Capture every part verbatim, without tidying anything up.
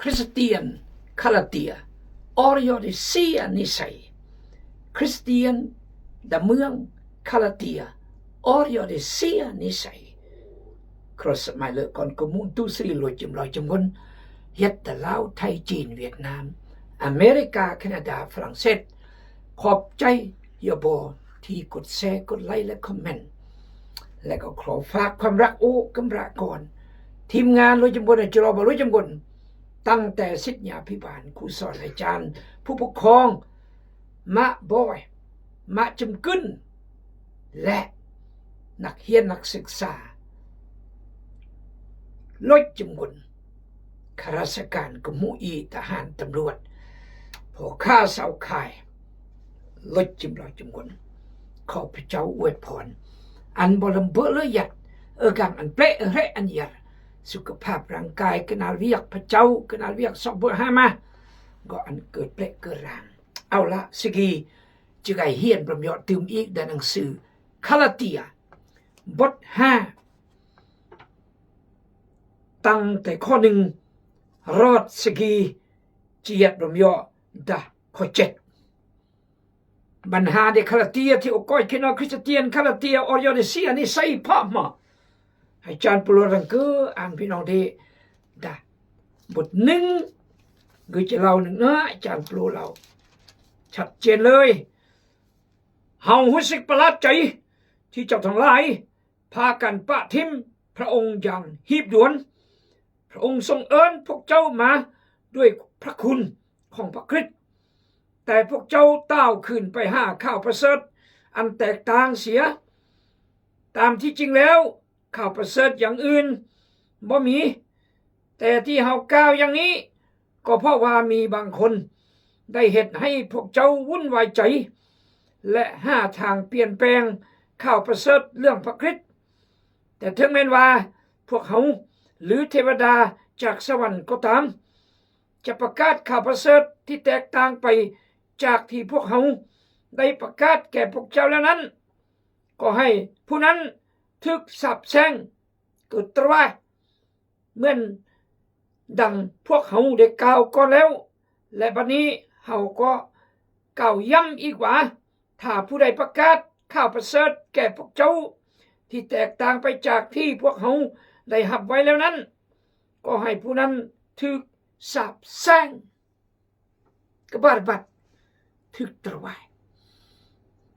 Kristian Galatia, Oreoresia nisai. Kristian damöng Galatia, Oreoresia nisai. Cross mai lơ kon kơ mung tu sri lôi jum lôi jum gun. Yet da lao Thai Chin Việt Nam, America, Canada, France. Khôp chai yo bo thi kut share, kut like และ comment. แล้วก็ขอฝากความรัก ụ kơmră kon. Team ngan lôi jum gun, jrô ba lôi jum gun. Tăng tè sit nhà phí bản, khu son ai chan, ผู้ปกครอง, mă bôi, mă chum kưn, และ นักเฮียนนักศึกษา lôi jum gun. Khá ราชการ kơ mu i ทหาร ตำรวจ พ่อค้าชาวขาย lôi jum lôi jum gun. ขอพระเจ้าอวยพร ăn bơ lăm bơ lơ yat, ơ gang ăn plek, ơ hrek ăn yar. สุขภาพร่างกาย kơnal wiak พระเจ้า kơnal wiak sok bơ ha ma. Gŏ ăn kơ plek kơ rang. Ao lah, sigi, chgai hiên bơm yŏ tơm ik đa หนังสือ Galatia, bot ha, tăng tè khô หนึ่ง rot sigi, chi yat bơm yŏ đa khô เจ็ด. Bơnha đe Galatia, thi ôk oi kơ nong Kristian Galatia, Oreoresia nisai pha ma. Hai chan Pôlô răng kơ ăn phi nong đe đa. Bot หนึ่ง, gơ̆ chi lao หนึ่ง na, chan Pôlô lao ชัดเจนเลย. Hao husit palat chai, thi chok thong lai, pha kan pă thim, พระองค์ยังหีบด่วน. พระองค์ทรงเอิ้นพวกเจ้ามาด้วยพระคุณของพระคริสต์ แต่พวกเจ้าต้าวขึ้นไปหาข่าวประเสริฐอันแตกต่างเสีย ตามที่จริงแล้วข่าวประเสริฐอย่างอื่นบ่มี แต่ที่เฮากล่าวอย่างนี้ ก็เพราะว่ามีบางคนได้เฮ็ดให้พวกเจ้าวุ่นวายใจ และหาทางเปลี่ยนแปลงข่าวประเสริฐเรื่องพระคริสต์ แต่ถึงแม้นว่าพวกเฮา หรือเทวดาจากสวรรค์ก็ตาม จะประกาศข่าวประเสริฐที่แตกต่างไปจากที่พวกเฮาได้ประกาศแก่พวกเจ้าแล้วนั้น ก็ให้ผู้นั้นถูกสาปแช่ง เกิดตรวา เหมือนดังพวกเฮาได้กล่าวก่อนแล้ว และบัดนี้เฮาก็กล่าวย้ำอีกว่า ถ้าผู้ใดประกาศข่าวประเสริฐแก่พวกเจ้า ที่แตกต่างไปจากที่พวกเฮาได้รับไว้แล้วนั้น ก็ให้ผู้นั้นถูกสาปแช่ง กะบาดบัด ถูกตรวา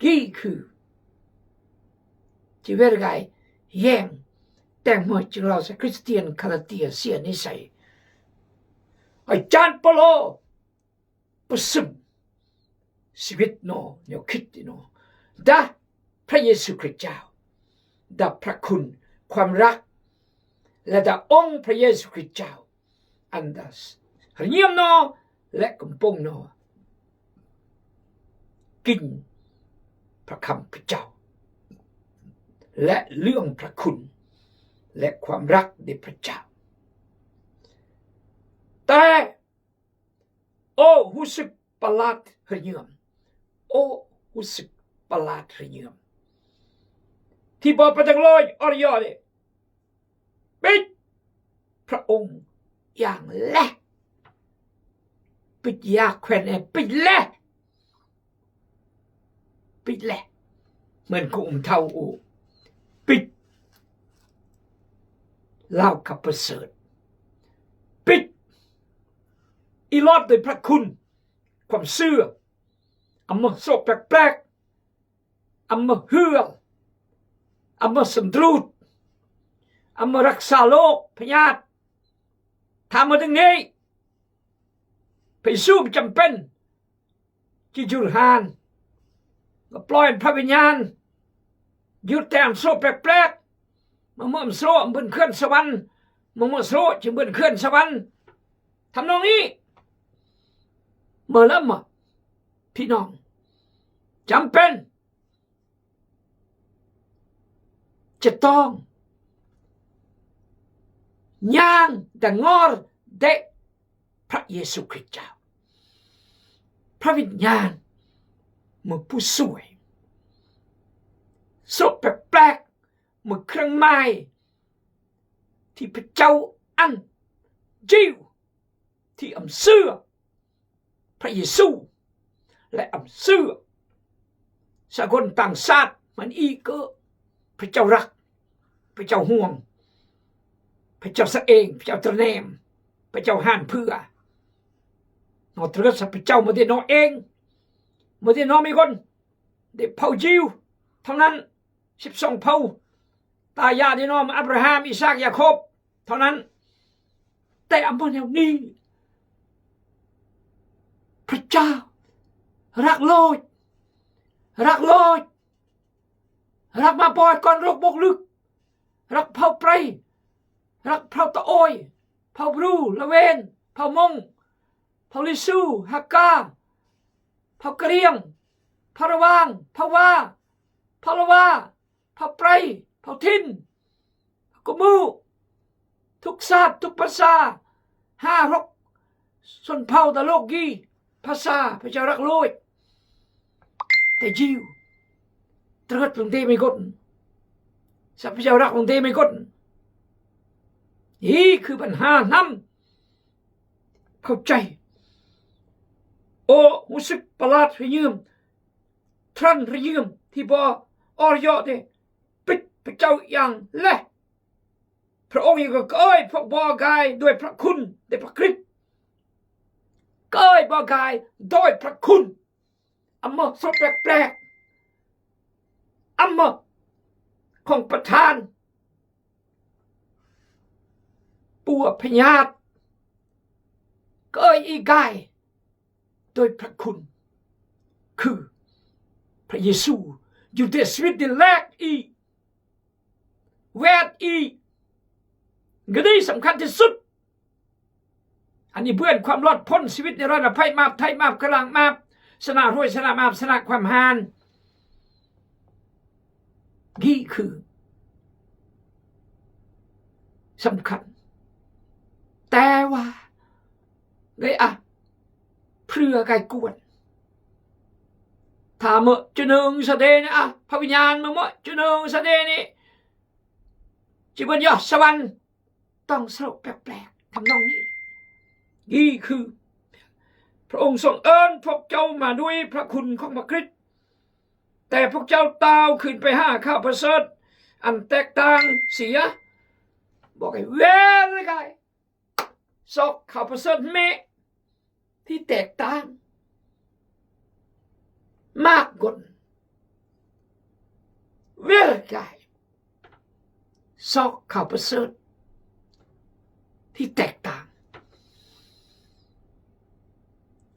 กี้คือ chi wer gai yeng, teng mơ chi lao sa Kristian Galatia sia nisai. Ai chan Pôlô pơsưm ชีวิต no, nyo khit no, đa พระเยซูคริสต์เจ้า đa พระคุณ ความรัก และ đa องค์พระเยซูคริสต์เจ้า ăn đa rơngiam no, และ kơmpong no kinh พระคำพระเจ้า และเรื่องพระคุณ และความรักในพระเจ้า แต่ ô husit palat rơngiam, ô husit palat rơngiam, thi bơ̆ pơdeng loi Oreore, pit พระองค์ยังแล pit ya kuen e, pit le, pit le, เหมือนกับอุ้มเฒ่าอู้ pit lao ข่าวประเสริฐ pit i lot โดยพระคุณ ความเชื่อ เอามาโซ่แปลกๆ เอามาเฮือล เอามาสำรวจ เอามารักษาโรคพยาธิ ทำมาถึงนี้ พระเยซูบ่จำเป็น chi jur han, pơploi พระวิญญาณ jur te ăn srô plek plek, mơm srô bưn khön สวรรค์, mơm srô chi bưn khön สวรรค์, tăm nong i, mơlăm mă, พี่น้อง, จำเป็น จะต้อง nhang đa ngor đe พระเยซูคริสต์เจ้า, พระวิญญาณ mă ผู้ช่วย, srô plek plek, mă เครื่องหมาย ที่พระเจ้า ăn, Jiu, thi Amsö Pha Yêsu, lei amsö sa kon tang sat man i kơ pha chau răk, pha chau huong, pha chau sat eng, pha chau tơnem, pha chau han phua. Noh tơrgơt sa pha chau mă de noh eng, mă de noh mi kon, de phao jiu thao nan, sip song phao. Ta ya de noh mă Abraham, Isak, Yakôb thao nan. Te amban heo ni pha chau răk lôch, răk lôch, răk mă boi kon rok bok lük, răk phao Prei, răk phao Tơoi, phao Bru, Lawen, phao Mông, phao Lisu, Haka, phao Kriang, phao Rawang, phao Wa, phao Lawa, phao Prei, phao Thin, phao Kmu, Thuk Sat, Thuk Pasa, ha rok son phao ta lok gi pha sa pha chau răk lôch. Te jiu tơrgơt lăng de mi kon, sa pha chau răk lăng de mi kon. Hi khư băn ha năm khâu chai. Ô, hũ sük palat rơñơm, thrăn rơñơm, thì bơ or yŏ de pit pha chau yang leh. Phrong yua kơ kơi pha bơ gai doi pha khun de pha Krist. Kơi bơ gai doi pha khun. Amâo sŏk plek plek. Amâo khŏng pơthan. Pua pơñat. Kơi i gai doi pha khun. Khư Pha Yêsu. Yua de sawit de lek i. Wet i. Gơ̆ đĭ สำคัญที่สุด. Ăn i bươn ความรอดพ้น sawit ni roi na phai map, thai map, kơlang map, sana roi, sana map, sana ความหาน. Gĭ khư สำคัญ. Te wa, gĭ a, phrư a gai kuan. Tha mơ̆ chơnơng sa đe ni a, pha wi nhan mơ̆ mơ̆ chơnơng sa đe ni. Chi bươn yơh sa wan. Tŏng srŏ plek plek. Tăm nong ni. Gĭ khư. Phrong sŏng ơn พวกเจ้ามาด้วยพระคุณของพระคริสต์ แต่พวกเจ้าเต้าคืนไปหาข่าวประเสริฐอันแตกต่างเสีย. Bok ai wer gai. Sŏk ข่าวประเสริฐ mĕ. Thì tẹt tang. Mă kon. Wer gai. Sŏk ข่าวประเสริฐ. Thì tẹt tang.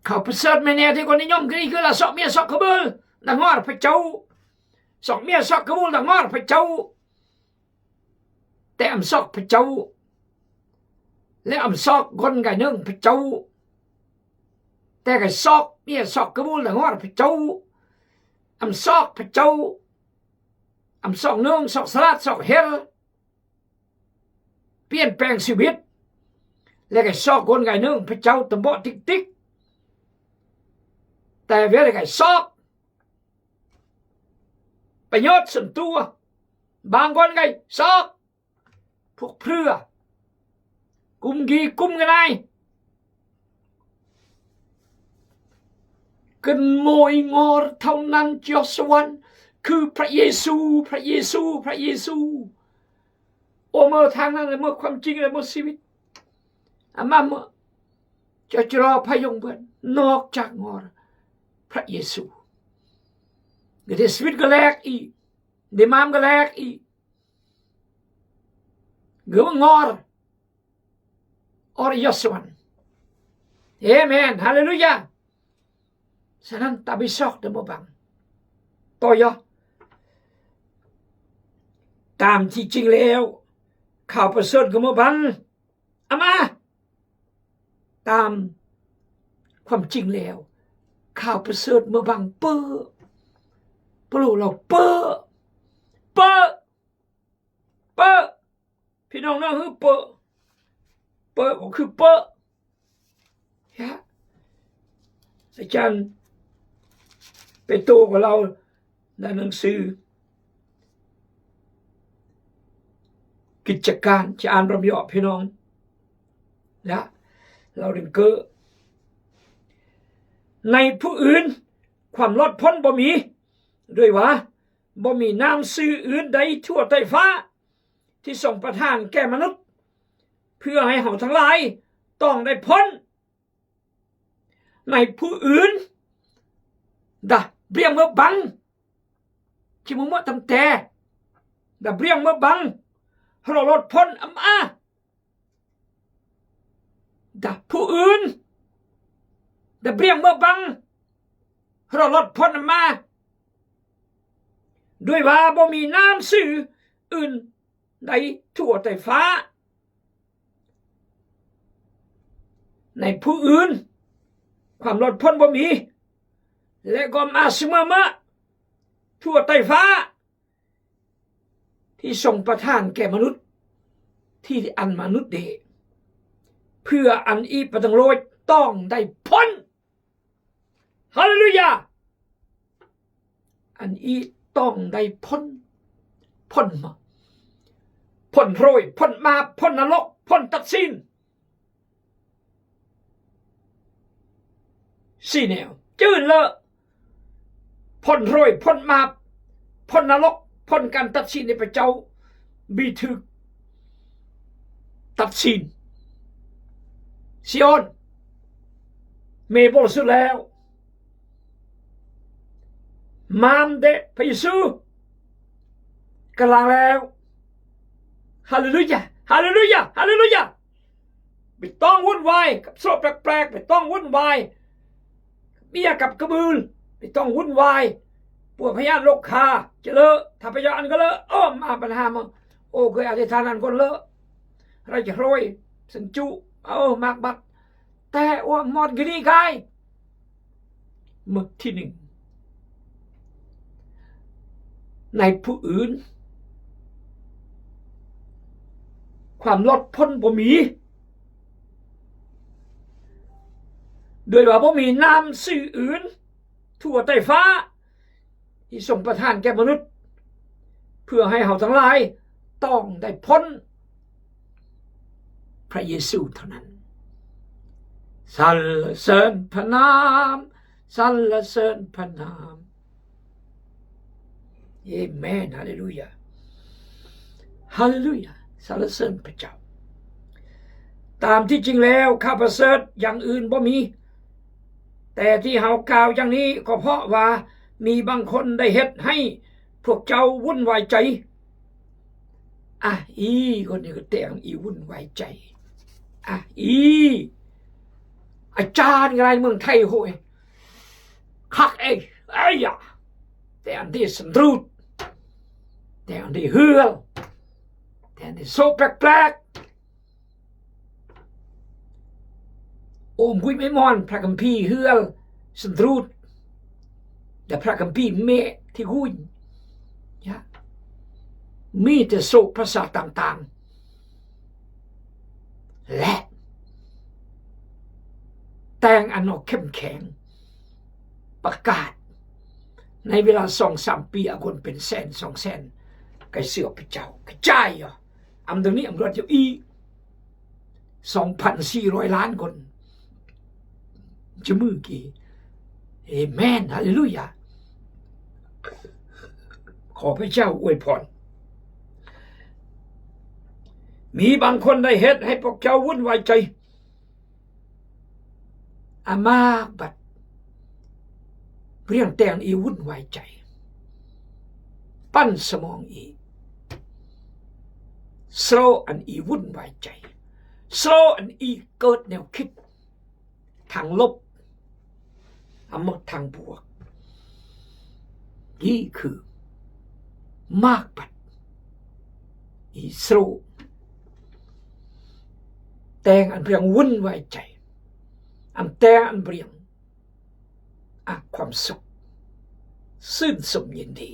ข่าวประเสริฐ mĕ ne thì kon ni ñom kri kơ la sŏk mia sŏk kơbul. Đang ngor pha chau. Sŏk mia sŏk kơbul đang ngor pha chau. Te ăm sŏk pha chau. Lĕ ăm sŏk gon gai nơng pha chau. Te gai sŏk mia sŏk kơbul đang ngor pha chau. Ăm sŏk pha chau. Ăm sŏk nơng, sŏk slat, sŏk hel. Piên peng siu bit. Lĕ gai sŏk gon gai nơng pha chau tơm bŏ tik tik. Te wer gai sŏk. Pha ñot sơm tua. Bang gon gai sŏk. Phuak phrư. Kŭm gi kŭm gơnai. Kơnmoi ngor thao nan chioh sa wan. Khư Pha Yêsu, Pha Yêsu, Pha Yêsu. Ơ mơ̆ thang nan, mơ̆ ความจริง lĕ mơ̆ siwit. Ama mơ̆ chơ chơ ro pha yŏng bươn. Nok chak ngor Pha Yêsu. Gơ̆ de siwit gơlek i. De mam gơlek i. Gơ̆ ngor. Or yos wan. Amen. Haleluya. Sa nan ta bi sŏk de mơbang. Tơ yơ. Tam chi ching leo. Khao pơsơt gơ̆ mơbang. Ama. Tam. Khao ching leo. Khao pơsơt mơbang pơ. Pơ lu lau pơ. Pơ. Pơ. Phi nong nong hư pơ. Pơ, khư pơ. Ya. Sa chan. Pêtrô gơ̆ lau. Nang nang sư. Kit chakan, chan ram yŏ phi nong. Ya. เล่าเรื่องเกิด ในผู้อื่น ความรอดพ้นบ่มี ด้วยว่า บ่มีน้ำซื่ออื่นใดทั่วไตฟ้า ที่ทรงประทานแก่มนุษย์ เพื่อให้เฮาทั้งหลายต้องได้พ้น ในผู้อื่น ดะเบรียงเมือบัง ที่มึงเมือตำแต่ ดะเบรียงเมือบัง เรารอดพ้นอำอา ดะผู้อื่น ดะเบรียงเมือบัง เรารอดพ้นอำมา ด้วยว่าบ่มีน้ำซื่ออื่นใดทั่วไตฟ้า ในผู้อื่น ความรอดพ้นบ่มี และก็มาสเมอเมอทั่วไตฟ้า ที่ทรงประทานแก่มนุษย์ ที่อันมนุษย์เด เพื่ออันอีปะตังโลยต้องได้พ้น ฮาเลลูยา อันอีต้องได้พ้น พ้นมา พ้นโรย พ้นมา พ้นนรก พ้นตัดสิน สี่แนว จื้นเลอะ พ้นโรย พ้นมา พ้นนรก พ้นการตัดสินในพระเจ้า บีถืกตัดสิน ซีโอน เมย์บริสุทธิ์แล้ว มามเดะพระเยซู กำลังแล้ว ฮาเลลูยา ฮาเลลูยา ฮาเลลูยา ไม่ต้องวุ่นวายกับโซ่แปลกๆ ไม่ต้องวุ่นวาย เบี้ยกับกระบือ ไม่ต้องวุ่นวาย ปวดพยาธิโรคคา จะเลอะ ถ้าพยาธิอันก็เลอะ อ้อมมาปัญหามึง โอ้ เคยอธิษฐานอันก็เลอะ เราจะโรยสันจุ เออ มากบัด แต่ว่าหมดกะดีกาย หมดที่หนึ่ง ในผู้อื่น ความรอดพ้นบ่มี ด้วยว่าบ่มีน้ำซื่ออื่น ทั่วไตฟ้า ที่ทรงประทานแก่มนุษย์ เพื่อให้เฮาทั้งหลายต้องได้พ้น พระเยซูเท่านั้น สรรเสริญพระนาม สรรเสริญพระนาม เอเมน ฮาเลลูยา ฮาเลลูยา สรรเสริญพระเจ้า ตามที่จริงแล้วข่าวประเสริฐอย่างอื่นบ่มี แต่ที่เฮากล่าวอย่างนี้ก็เพราะว่ามีบางคนได้เฮ็ดให้พวกเจ้าวุ่นวายใจ อ่ะ อีคนนี้ก็แต่งอีวุ่นวายใจ อ่ะ อี อาจารย์อะไรเมืองไทยโหย คักเอ้ย ไอ้ยะ แต่อันที่สันรูด แต่อันที่เฮือล แต่อันที่โซ่แปลกๆ โอ้มกุยไม่มอน พระคัมภีร์เฮือล สันรูด แต่พระคัมภีร์เมะที่กุย ยะ มีแต่โซ่ภาษาต่างๆ และ แต่งอันเอาเข้มแข็ง ประกาศ ในเวลาสองสามปี เอาคนเป็นแสนสองแสน ใกล้เชื่อพระเจ้า กระจายอ่ะ อำตรงนี้อำรวจอยู่อีก สองพันสี่ร้อยล้านคน จะมือกี่ เอเมน ฮาเลลูยา ขอพระเจ้าอวยพร มีบางคนได้เฮ็ดให้พวกเจ้าวุ่นวายใจ อามากบัด เปรียงแต่งอีวุ่นวายใจ ปั้นสมองอี โซ่อันอีวุ่นวายใจ โซ่อันอีเกิดแนวคิด ทางลบ เอามาทางบวก นี่คือ มากบัด อีโซ่ แต่งอันเปรียงวุ่นวายใจ อันแต่งอันเปรียง อ่ะ ความสุข ชื่นชมยินดี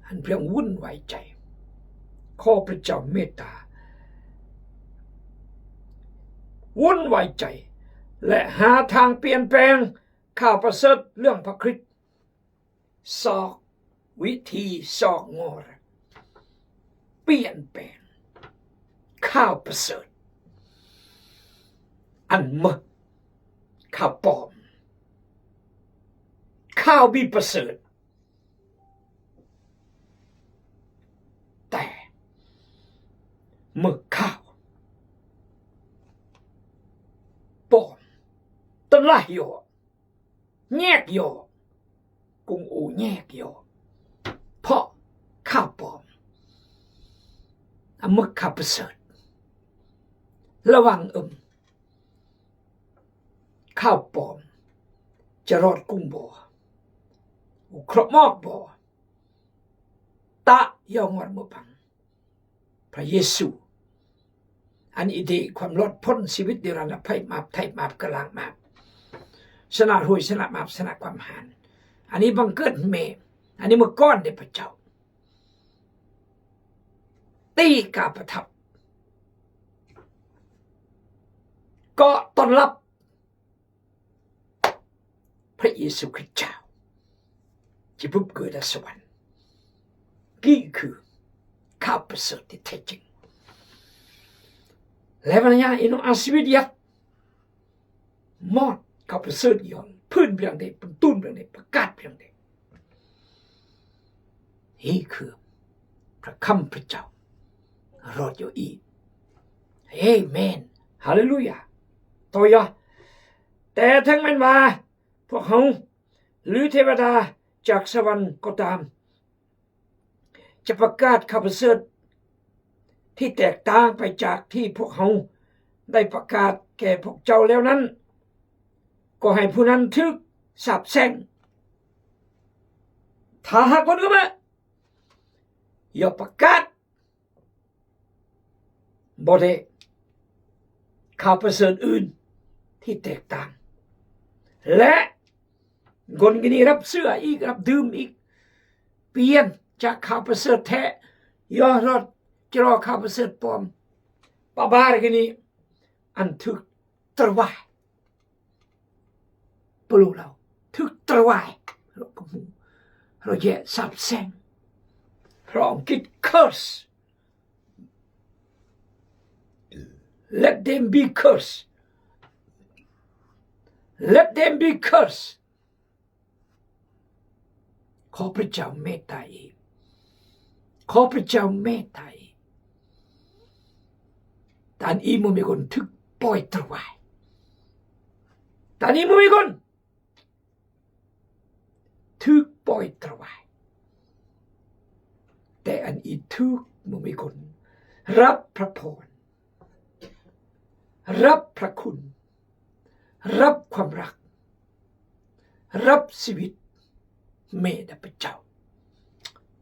อันเปรียงวุ่นวายใจ ขอพระเจ้าเมตตา วุ่นวายใจ และหาทางเปลี่ยนแปลงข่าวประเสริฐเรื่องพระคริสต์ ซอกวิธีซอกงอ เปลี่ยนแปลง ข่าวประเสริฐ อันเมิก ข้าวปลอม ข้าวบ่ประเสริฐ แต่เมิกข้าวปลอม ตะละยอ แยกยอ กุงโอแยกยอ เพราะข้าวปลอม อันเมิกข้าวประเสริฐ ระวังเอิม ข้าวปลอม จะรอดกุ้งบ่ อุครบมอกบ่ ตะยองวัดเมืองพัง พระเยซู อันอิเดความรอดพ้นชีวิตนิรันดร์ภัย มาบไถ่ มาบกะลาง มาบชนะโรค ชนะมาบ ชนะความหาน อันนี้บังเกิดแม่ อันนี้เมื่อก่อนเด้อพระเจ้า ตี้กาประทับ ก็ต้อนรับ พระเยซูคริสต์เจ้า จะปุ๊บเกิดในสวรรค์ นี่คือข่าวประเสริฐที่แท้จริง และวันนี้อินเอาชีวิตยัดมอดข่าวประเสริฐย้อน พื้นเพียงใด ปนตูนเพียงใด ประกาศเพียงใด นี่คือพระคำพระเจ้า รอดอยู่อีก เอเมน ฮาเลลูยา ต่อยอ แต่ถึงแม้ว่า พวกเฮา หรือเทวดาจากสวรรค์ก็ตาม จะประกาศข่าวประเสริฐ ที่แตกต่างไปจากที่พวกเฮาได้ประกาศแก่พวกเจ้าแล้วนั้น ก็ให้ผู้นั้นถูกสาปแช่ง ถ้าหากคนก็มา อย่าประกาศ บ่ได้ ข่าวประเสริฐอื่นที่แตกต่าง และคนกินนี่รับเสื้ออีก รับดื่มอีก เปลี่ยนจากข่าวประเสริฐแท้ ยอรอดจรอข่าวประเสริฐปลอม ปะบาร์กินนี่ อันถูกตรวาย ปลูกเราถูกตรวาย เราก็หมู่ เราแย่สาปแช่ง เราอังกฤษ curse. Let them be cursed. Let them be cursed. ขอพระเจ้าเมตตาอีก ขอพระเจ้าเมตตาอีก แต่อันอีหมู่มีคนถูกปล่อยตรวาย แต่อันอีหมู่มีคน ถูกปล่อยตรวาย แต่อันอีถูกหมู่มีคน รับพระพร รับพระคุณ รับความรัก รับชีวิต แม่นพระเจ้า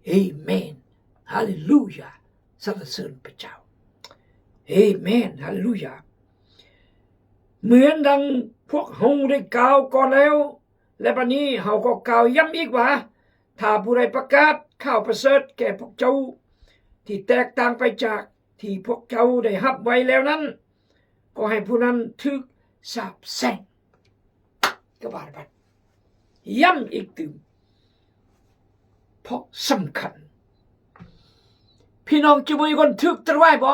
เอเมน ฮาเลลูยา สรรเสริญพระเจ้า เอเมน ฮาเลลูยา เหมือนดังพวกเฮาได้กล่าวก่อนแล้ว และบัดนี้เฮาก็กล่าวย้ำอีกว่า ถ้าผู้ใดประกาศข่าวประเสริฐแก่พวกเจ้า ที่แตกต่างไปจากที่พวกเจ้าได้ฮับไว้แล้วนั้น ก็ให้ผู้นั้นถูกสาปแช่ง ก็บาดบัด ย้ำอีกตึม เพราะสำคัญ พี่น้องจะมีคนถูกตรวายบ่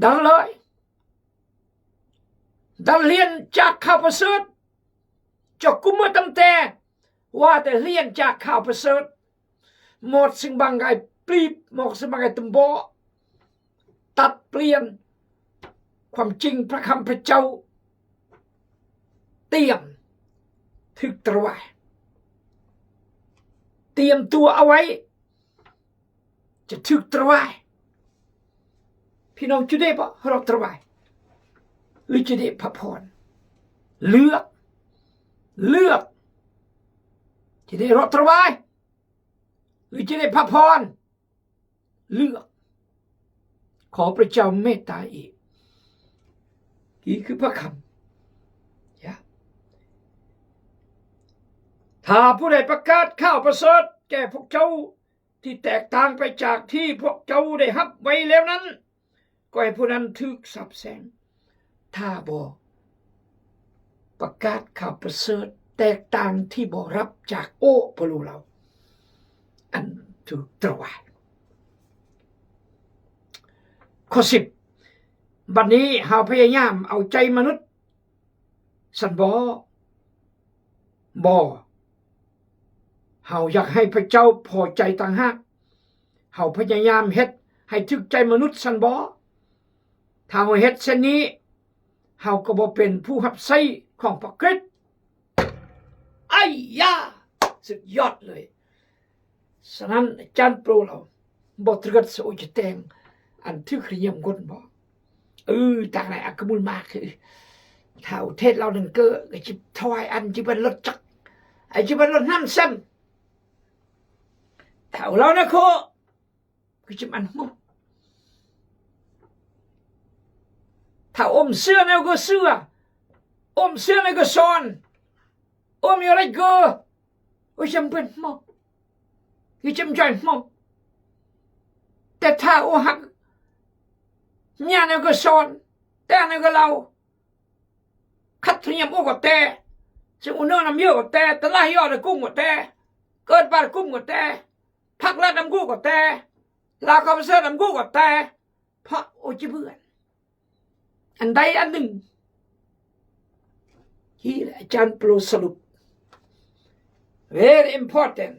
ดังเลย ดังเฮียนจากข่าวประเสริฐ เจ้ากุมมาตำแต่ ว่าแต่เฮียนจากข่าวประเสริฐ หมดสิ่งบางไงปลีบ หมดสิ่งบางไงตำบ่ ตัดเปลี่ยน ความจริงพระคำพระเจ้า เตรียมถูกตรวาย เตรียมตัวเอาไว้ จะถูกตรวาย พี่น้องจะได้บ่รอดตรวาย หรือจะได้พระพร เลือก เลือก จะได้รอดตรวาย หรือจะได้พระพร เลือก ขอพระเจ้าเมตตาอีก นี่คือพระคำ อย่า ถ้าผู้ใดประกาศข่าวประเสริฐแก่พวกเจ้า ที่แตกต่างไปจากที่พวกเจ้าได้ฮับไว้แล้วนั้น ก็ให้ผู้นั้นถูกสาปแช่ง ถ้าบ่ประกาศข่าวประเสริฐแตกต่างที่บ่รับจากโอ้พระลูกเรา อันถูกตรวาย ข้อสิบ Bani hao payayam, hao chai manut, san bo. Bo. Hao yak hai pachao, pho chai tanghak. Hao payayam het hai thük chai manut, san bo. Thao het sen ni, hao ka bo pen phu hap sai khong pakrit. Ai ya, sut yot lui. Sanan chan pro lo. Bo trigăt sa u chiteng. An thük ri yam gon bo. Ư, tak nai ak mul mak. Thao thet lao nang kơ, kơ chip thoi an chip ban lot chak. Ai chip ban lot nam sem. Thao lao na kho. Kơ chim an hmo. Thao ôm sưa neo kơ sưa. Ôm sưa neo kơ son. Ôm yo rek kơ. Ôi chim buen hmo. Kơ chim joi hmo. Te thao ôm hak. Nya neo kơ son. Te neo kơ lao. Khăt thu nhăm ôk kơ te. Sing u nơ nam yơ kơ te. Te lah yo de kum kơ te. Kơt bar kum kơ te. Phak lat nam gu kơ te. La kom sơ nam gu kơ te. Phak ô chi bươn. An dai an ning. Hi la chan plo salup. Very important.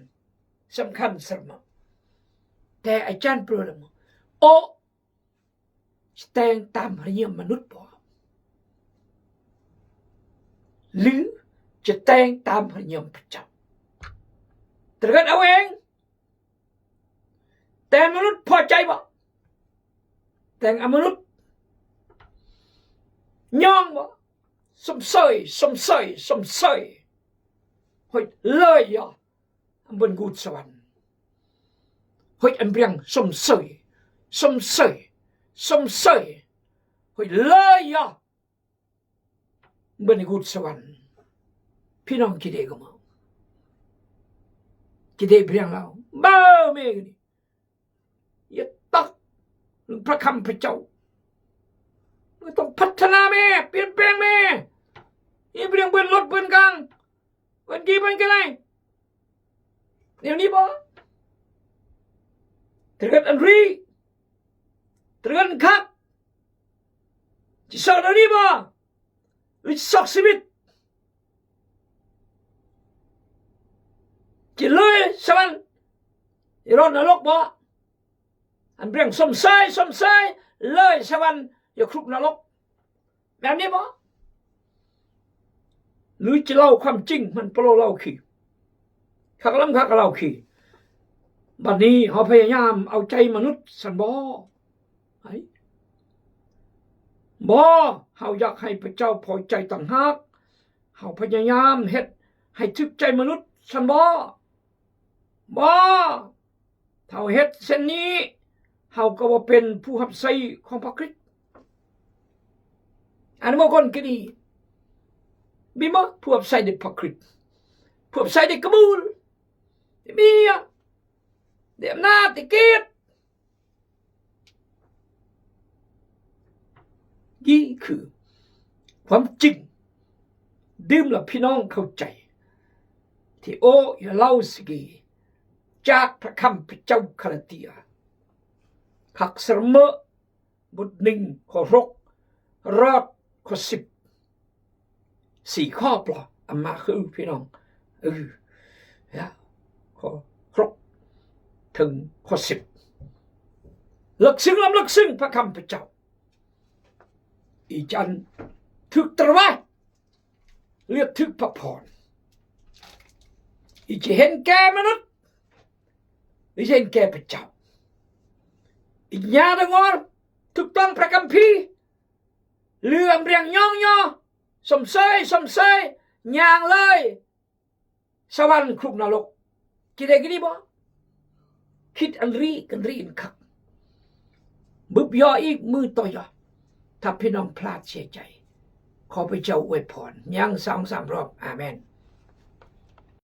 Sâm khăn sâm mơ. Te a chan plo la mơ. Ô. Chiteng tam hriñam manut bo. Lư chiteng tam hriñam pachau. Tergan aweng. Teng manut pho chai bo. Teng a manut. Ñong bo. Sum sơi, sum sơi, sum sơi. Hơi lơi ya. Buen gut sawan. Hơi an briang sum sơi, sum sơi, sum sơi. Hơi lơi ya. Buen gut sawan. Phi nong kide gama. Kide briang lao. Bao me gini. Ya tak. Lưng prăk khăm pachau. Ngi tong phat thana me, pien peng me. Ye briang buen lot buen gang. Buen ki buen ki lai. Neo ni bo. Tergat an ri. Tergat an khak. Chi sok neo ni bo. Ui chi sok sibit. Chi lơi sawan. Iron na lok bo. An briang sum sơi, sum sơi, lơi sawan, ya khruk na lok. Mem ni bo. Lư chi lao kham ching, man plo lao khi. Khak lam khak lao khi. Bani, hao payayam, hao chai manut, san bo. Hai. Bo, hao yak hai pachau pho chai tanghak. Hao payayam, het, hai thük chai manut, san bo. Bo. Thao het sen ni, hao ka bo pen phu hap sai khong pakrit. An mo kon kini. Bi mo phu hap sai de pakrit. Phu hap sai de kebul. De bia. De amna tikit. Gi khư. Khwam ching. Dim la phi nong khao chai. Thi ô ya lao sigi. Chak pha khăm pachau Kalatia. Khak sơrmơ. Bút ning kho hrok. Rot kho sip. Sih khop lo, ama khư phi nong. Ư. Ya. Kho hrok. Thưng kho sip. Lak sing lam lak sing pha khăm pachau. I jan thük tơrwai. Liet thük pha phon. I chi hen ke manut. I chi hen ke pachau. I nya dangor. Thük tong pha khăm phi. Lư ambriang ñong ño. Sum sơi, sum sơi. Ñang lơi. Sawan khruk na lok. Chi de gini bo. Khit an ri, kan ri in khak. Bưp yo i mư to yo. Tha phi nong plat sia chai. Kho pachau ue phon. Ñang song sam rop. Amen.